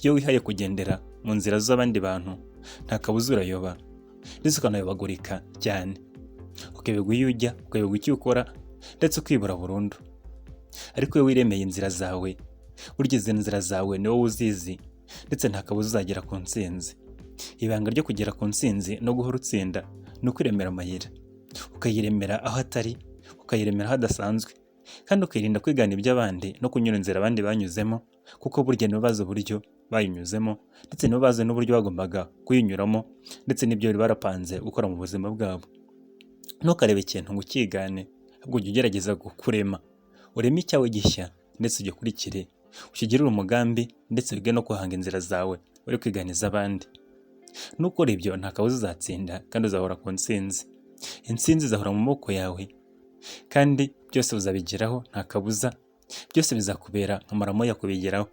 Iyo wihaye kugendera mu nzira z'abandi bantu, nta kabuza urayoba, ndetse ukanayobagurika cyane, ukayoberwa iyo ujya, ukayoberwa icyo ukora, ndetse ukibura burundu. Ariko iyo wiremeye inzira zawe, burya izi nzira zawe ni wowe uzizi, ndetse nta kabuza uzagera ku ntsinzi. Ibanga ryo kugera ku ntsinzi no guhora utsinda ni ukwiremera amayira, ukayiremera aho atari, ukayiremera aho adasanzwe, kandi ukirinda kwigana iby'abandi no kunyura inzira abandi banyuzemo, kuko burya nibo bazi uburyo bayinyuzemo, ndetse nibo bazi n'uburyo bagombaga kuyinyuramo, ndetse n'ibyo bari barapanze gukora mu buzima bwabo. Ntukarebe ikintu ngo ukigane, ahubwo ujye ugerageza kurema, ureme icyawe gishya, ndetse ugikurikire, ukigirire umugambi, ndetse wige no guhanga inzira zawe uri kwigana iz'abandi. Nukora ibyo, nta kabuza uzatsinda kandi uzahora ku ntsinzi. Intsinzi izahora mu maboko yawe, kandi byose uzabigeraho nta kabuza, byose bizakubera nka maramoya kubigeraho.